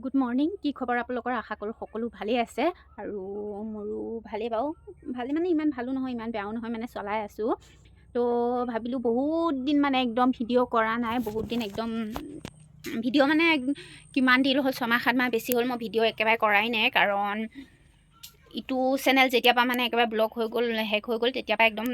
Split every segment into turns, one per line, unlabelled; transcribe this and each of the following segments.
Good morning. কি খবৰ আপোনালোকৰ? আশা কৰোঁ সকলো ভালেই আছে আৰু মোৰো ভালেই বাৰু। ভালেই মানে ইমান ভালো নহয়, ইমান বেয়াও নহয়, মানে চলাই আছোঁ। তো ভাবিলোঁ বহুত দিন মানে একদম ভিডিঅ' কৰা নাই, বহুত দিন একদম ভিডিঅ' মানে কিমান দিন হ'ল, 6 মাহ 7 মাহ বেছি হ'ল, মই ভিডিঅ' একেবাৰে কৰাই নাই। কাৰণ ইটো চেনেল যেতিয়াৰ পৰা মানে একেবাৰে ব্লক হৈ গ'ল, হেক হৈ গ'ল, তেতিয়াৰ পৰা একদম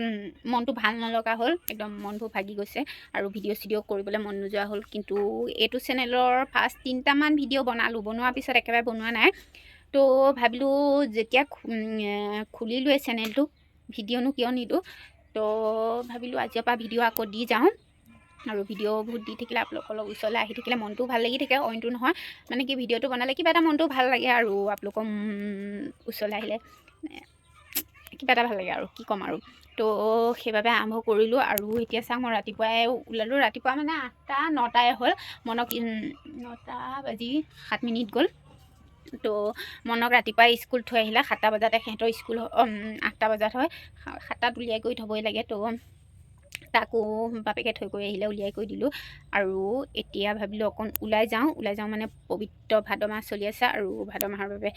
মনটো ভাল নলগা হ'ল, একদম মনবোৰ ভাগি গৈছে আৰু ভিডিঅ' চিডিঅ' কৰিবলৈ মন নোযোৱা হ'ল। কিন্তু এইটো চেনেলৰ ফাৰ্ষ্ট তিনিটামান ভিডিঅ' বনালোঁ, বনোৱাৰ পিছত একেবাৰে বনোৱা নাই। তো ভাবিলোঁ যেতিয়া খুলিলোঁৱে চেনেলটো, ভিডিঅ'নো কিয় নিদিওঁ? তো ভাবিলোঁ আজিৰ পৰা ভিডিঅ' আকৌ দি যাওঁ। আৰু ভিডিঅ' বহুত দি থাকিলে, আপোনালোকৰ অলপ ওচৰলৈ আহি থাকিলে মনটোও ভাল লাগি থাকে। অইনটো নহয়, মানে কি ভিডিঅ'টো বনালে কিবা এটা মনটো ভাল লাগে আৰু আপোনালোকৰ ওচৰলৈ আহিলে কিবা এটা ভাল লাগে আৰু কি ক'ম আৰু। তো সেইবাবে আৰম্ভ কৰিলোঁ। আৰু এতিয়া চাওঁ, মই ৰাতিপুৱাই ওলালোঁ। ৰাতিপুৱা মানে 8টা 9টাই হ'ল, মনক 9টা বাজি 7 মিনিট গ'ল। তো মনক ৰাতিপুৱাই স্কুল থৈ আহিলে। 7টা বজাতে সিহঁতৰ স্কুল, 8টা বজাত হয়, 7টাত উলিয়াই কৰি থ'বই লাগে। তো তাকো বাপেকে থৈ কৰি আহিলে, উলিয়াই কৰি দিলোঁ। আৰু এতিয়া ভাবিলোঁ অকণ ওলাই যাওঁ। ওলাই যাওঁ মানে পবিত্ৰ ভাদ মাহ চলি আছে আৰু ভাদ মাহৰ বাবে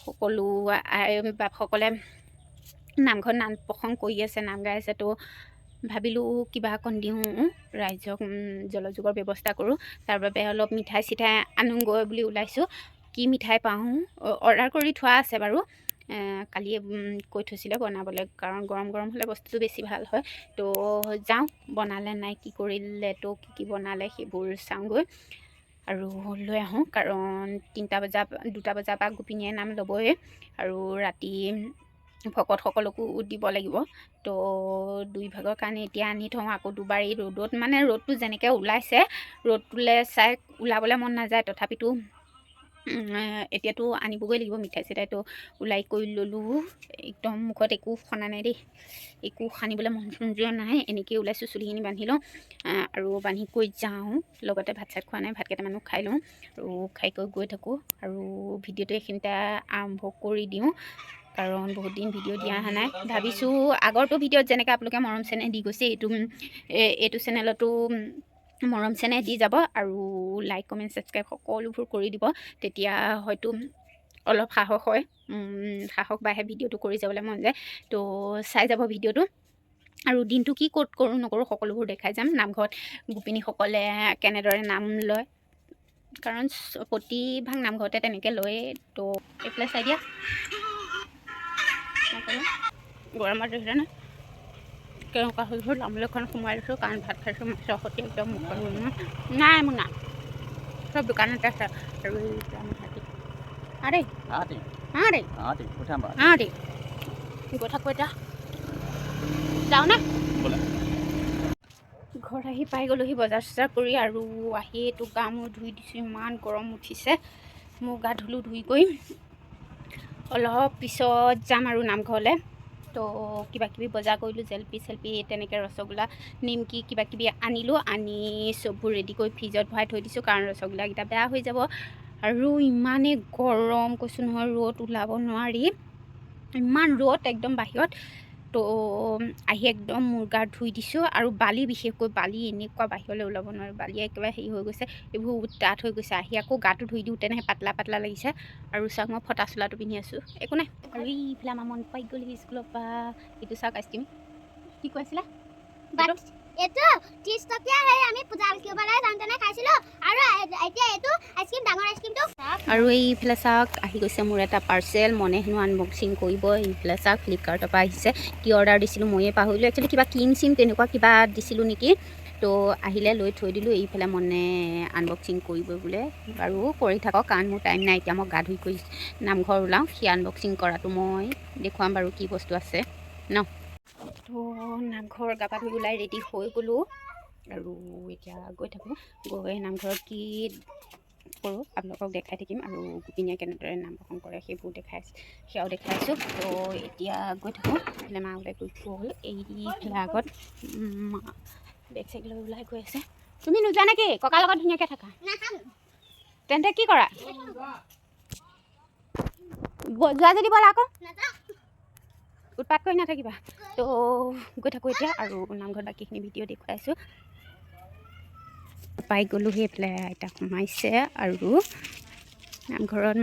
সকলো আই বাপসকলে নামঘৰত নাম প্ৰসংগ কৰি আছে, নাম গাই আছে। তো ভাবিলোঁ কিবা অকণ দিওঁ ৰাইজক, জলযোগৰ ব্যৱস্থা কৰোঁ, তাৰ বাবে অলপ মিঠাই চিঠাই আনোগৈ বুলি ওলাইছোঁ। কি মিঠাই পাওঁ, অৰ্ডাৰ কৰি থোৱা আছে বাৰু, কালিয়ে কৈ থৈছিলে বনাবলৈ, কাৰণ গৰম গৰম হ'লে বস্তুটো বেছি ভাল হয়। তো যাওঁ, বনালে নাই, কি কৰিলে, তো কি কি বনালে সেইবোৰ চাওঁগৈ আৰু লৈ আহোঁ। কাৰণ 3টা বজা 2টা বজাৰ পৰা গোপিনীয়ে নাম ল'বই আৰু ৰাতি ভকতসকলকো দিব লাগিব। তো দুই ভাগৰ কাৰণে এতিয়া আনি থওঁ। আকৌ দুবাৰ এই ৰ'দত, মানে ৰ'দটো যেনেকৈ ওলাইছে, ৰ'দটোলৈ চাই ওলাবলৈ মন নাযায়। তথাপিতো এতিয়াতো আনিবগৈ লাগিব মিঠাই চিঠাই। তো ওলাই কৰি ল'লোঁ। একদম মুখত একো সনা নাই দেই, একো সানিবলৈ মন চন যোৱা নাই। এনেকৈয়ে ওলাইছোঁ, চুলিখিনি বান্ধি লওঁ আৰু বান্ধি কৰি যাওঁ। লগতে ভাত চাত খোৱা নাই, ভাত কেইটামানো খাই লওঁ আৰু খাই কৰি গৈ থাকোঁ। আৰু ভিডিঅ'টো এইখিনিতে আৰম্ভ কৰি দিওঁ, কাৰণ বহুত দিন ভিডিঅ' দিয়া অহা নাই। ভাবিছোঁ আগৰটো ভিডিঅ'ত যেনেকৈ আপোনালোকে মৰম চেনেহ দি গৈছে, এইটো চেনেলতো মৰম চেনেহ দি যাব আৰু লাইক, কমেণ্ট, ছাবস্ক্ৰাইব সকলোবোৰ কৰি দিব। তেতিয়া হয়তো অলপ সাহস হয়, সাহস বাঢ়ে, ভিডিঅ'টো কৰি যাবলৈ মন যায়। তো চাই যাব ভিডিঅ'টো আৰু দিনটো কি ক'ত কৰোঁ নকৰোঁ সকলোবোৰ দেখাই যাম। নামঘৰত গোপিনীসকলে কেনেদৰে নাম লয়, কাৰণ প্ৰতিভাগ নামঘৰতে তেনেকৈ লয়ে। তো এইফালে চাই দিয়া। গৰমত দেখিছেনে কেনেকুৱা হৈ গ'ল? তামোল এখন সোমাই লৈছোঁ, কাৰণ ভাত খাইছোঁ মাছৰ সৈতে। একদম মুখত নাই, মোৰ নাই, চব দোকানতে আছে। আৰু এইটো আমাৰ হাতী আৰে।
হাতী।
হাতী।
হাতী উঠাম।
হাতী। গৈ থাকোঁ এতিয়া, যাওঁ নে?
ব'লা।
ঘৰত আহি পাই গ'লোহি বজাৰ চজাৰ কৰি। আৰু আহি এইটো গা মূৰ ধুই দিছোঁ, ইমান গৰম উঠিছে। মোৰ গা ধুলোঁ, ধুই কৰি অলপ পিছত যাম আৰু নামঘৰলৈ। তো কিবা কিবি বজাৰ কৰিলোঁ, জেলেপি চেলপি তেনেকৈ, ৰসগোল্লা, নিমকি কিবা কিবি আনিলোঁ। আনি চববোৰ ৰেডি কৰি ফ্ৰিজত ভৰাই থৈ দিছোঁ, কাৰণ ৰসগোল্লাকেইটা বেয়া হৈ যাব। আৰু ইমানেই গৰম কৈছোঁ নহয়, ৰ'দ ওলাব নোৱাৰি, ইমান ৰ'দ একদম বাহিৰত। তো আহি একদম মোৰ গা ধুই দিছোঁ। আৰু বালি, বিশেষকৈ বালি এনেকুৱা, বাহিৰলৈ ওলাব নোৱাৰোঁ, বালি একেবাৰে হেৰি হৈ গৈছে, এইবোৰ ডাঠ হৈ গৈছে। আহি আকৌ গাটো ধুই দিওঁ, তেনেহে পাতলা পাতলা লাগিছে। আৰু চাওক, মই ফটা চোলাটো পিন্ধি আছোঁ, একো নাই। আৰু এইফালে আমাৰ মন পাই গ'লহি স্কুলৰ পৰা। এইটো চাওক, আইচক্ৰীম। কি কৈছিলা?
এইটো 30 টকীয়া। হেৰি, আমি পূজা কিবালৈ যাওঁতেনে খাইছিলোঁ। আৰু এতিয়া এইটো আইচক্ৰীম, ডাঙৰ আইচক্ৰীমটো।
আৰু এইফালে চাওক, আহি গৈছে মোৰ এটা পাৰ্চেল। মনে হেনো আনবক্সিং কৰিব। এইফালে চাওক, ফ্লিপকাৰ্টৰ পৰা আহিছে। কি অৰ্ডাৰ দিছিলোঁ ময়ে পাহৰিলোঁ। একচুৱেলি কিবা ক্ৰীম চিম তেনেকুৱা কিবা দিছিলোঁ নেকি। তো আহিলে, লৈ থৈ দিলোঁ। এইফালে মনে আনবক্সিং কৰিব বোলে। বাৰু কৰি থাকক, কাৰণ মোৰ টাইম নাই। এতিয়া মই গা ধুই কৰি নামঘৰ ওলাওঁ। সি আনবক্সিং কৰাটো মই দেখুৱাম বাৰু কি বস্তু আছে ন। তো নামঘৰ গা পা ধুই ওলাই ৰেডি হৈ গ'লোঁ আৰু এতিয়া গৈ থাকোঁ। গৈ নামঘৰত কি কৰোঁ আপোনালোকক দেখাই থাকিম আৰু গোপিনীয়ে কেনেদৰে নাম প্ৰসংগ কৰে সেইবোৰ দেখাই, সেয়াও দেখাইছোঁ। তো এতিয়া গৈ থাকোঁ। এইফালে মা ওলাই গৈ গ'ল। এইফালে আগত মা বেগ চেগ লৈ ওলাই গৈ আছে। তুমি নোযোৱা নেকি? ককাৰ লগত ধুনীয়াকৈ থাকা। তেন্তে কি কৰা? যোৱা যদি ব'লা আকৌ, উৎপাত কৰি নাথাকিবা। তো গৈ থাকোঁ এতিয়া আৰু নামঘৰত বাকীখিনি ভিডিঅ' দেখুৱাই আছোঁ। পাই গ'লোঁ। সেইফালে আইতা সোমাইছে আৰু নামঘৰত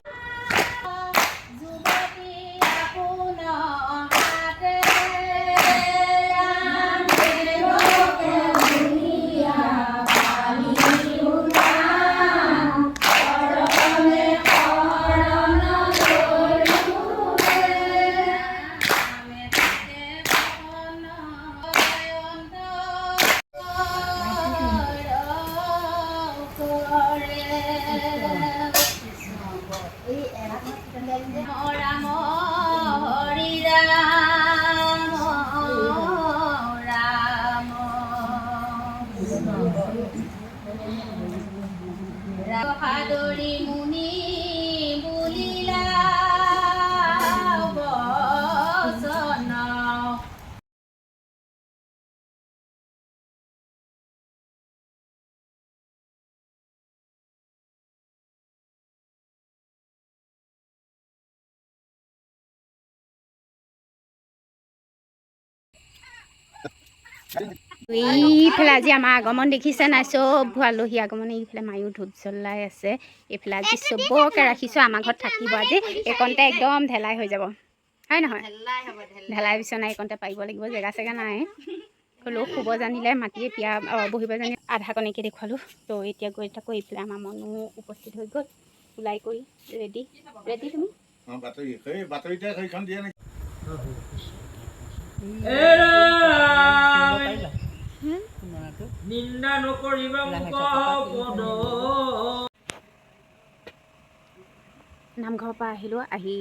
ৰাম হৰি ৰাম ৰাম সাদৰি মুনি বুলিলা বচন। এইফালে আজি আমাৰ আগমন দেখিছে নাই? চব আলহী আগমন। এইফালে মায়ো ধূপ জ্বলাই আছে। এইফালে আজি চবকে ৰাখিছোঁ, আমাৰ ঘৰত থাকিব আজি। এইকণতে একদম ঢেলাই হৈ যাব, হয় নহয়? ঢেলাই বিচনা এইকণতে পাৰিব লাগিব, জেগা চেগা নাই। হ'লেও শুব জানিলে মাটিয়ে পিয়া, বহিব জানিলে আধা কণীকে দেখুৱালোঁ। তো এতিয়া গৈ থাকোঁ। এইফালে আমাৰ মনো উপস্থিত হৈ গ'ল, ওলাই কৰি ৰেডি। ৰেডি তুমি?
বাতৰি সেই বাতৰিতে সেইখন দিয়ে নেকি?
নিন্দা নকৰিবা মোক পদ।
নামঘৰৰ পৰা আহিলোঁ, আহি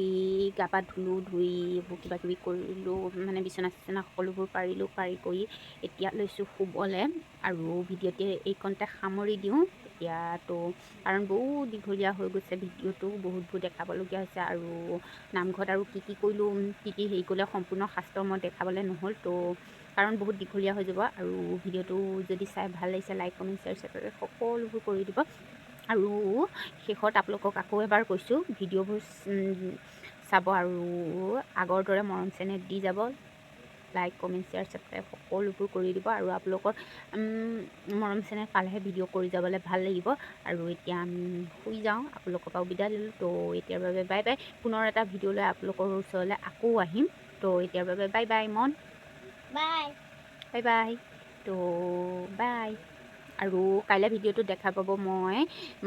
গা পা ধুলোঁ, ধুই এইবোৰ কিবা কিবি কৰিলোঁ, মানে বিচনা চিচনা সকলোবোৰ পাৰিলোঁ। পাৰি কৰি এতিয়া লৈছোঁ শুবলৈ আৰু ভিডিঅ'টি এইকণতে সামৰি দিওঁ এতিয়া। তো কাৰণ বহুত দীঘলীয়া হৈ গৈছে ভিডিঅ'টো, বহুতবোৰ দেখাবলগীয়া হৈছে আৰু নামঘৰত আৰু কি কি কৰিলোঁ, কি কি হেৰি কৰিলে সম্পূৰ্ণ শাস্ত্ৰ মই দেখাবলৈ নহ'ল। তো কাৰণ বহুত দীঘলীয়া হৈ যাব। আৰু ভিডিঅ'টো যদি চাই ভাল লাগিছে, লাইক, কমেণ্ট, শ্বেয়াৰ, ছাবস্ক্ৰাইব সকলোবোৰ কৰি দিব। আৰু শেষত আপোনালোকক আকৌ এবাৰ কৈছোঁ, ভিডিঅ'বোৰ চাব আৰু আগৰ দৰে মৰম চেনেহ দি যাব। লাইক, কমেণ্ট, শ্বেয়াৰ, ছাবস্ক্ৰাইব সকলোবোৰ কৰি দিব আৰু আপোনালোকৰ মৰম চেনেহ পালেহে ভিডিঅ' কৰি যাবলৈ ভাল লাগিব। আৰু এতিয়া আমি শুই যাওঁ, আপোনালোকৰ পৰাও বিদায় ল'লোঁ। তো এতিয়াৰ বাবে বাই বাই। পুনৰ এটা ভিডিঅ' লৈ আপোনালোকৰ ওচৰলৈ আকৌ আহিম। তো এতিয়াৰ বাবে বাই বাই মন।
বাই।
Bye bye. তো বাই। আৰু কাইলৈ ভিডিঅ'টো দেখা পাব মই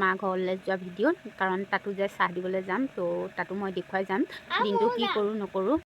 মা ঘৰলৈ যোৱা ভিডিঅ', কাৰণ তাতো যে চাহ দিবলৈ যাম, তো তাতো মই দেখুৱাই যাম দিনটো কি কৰোঁ নকৰোঁ।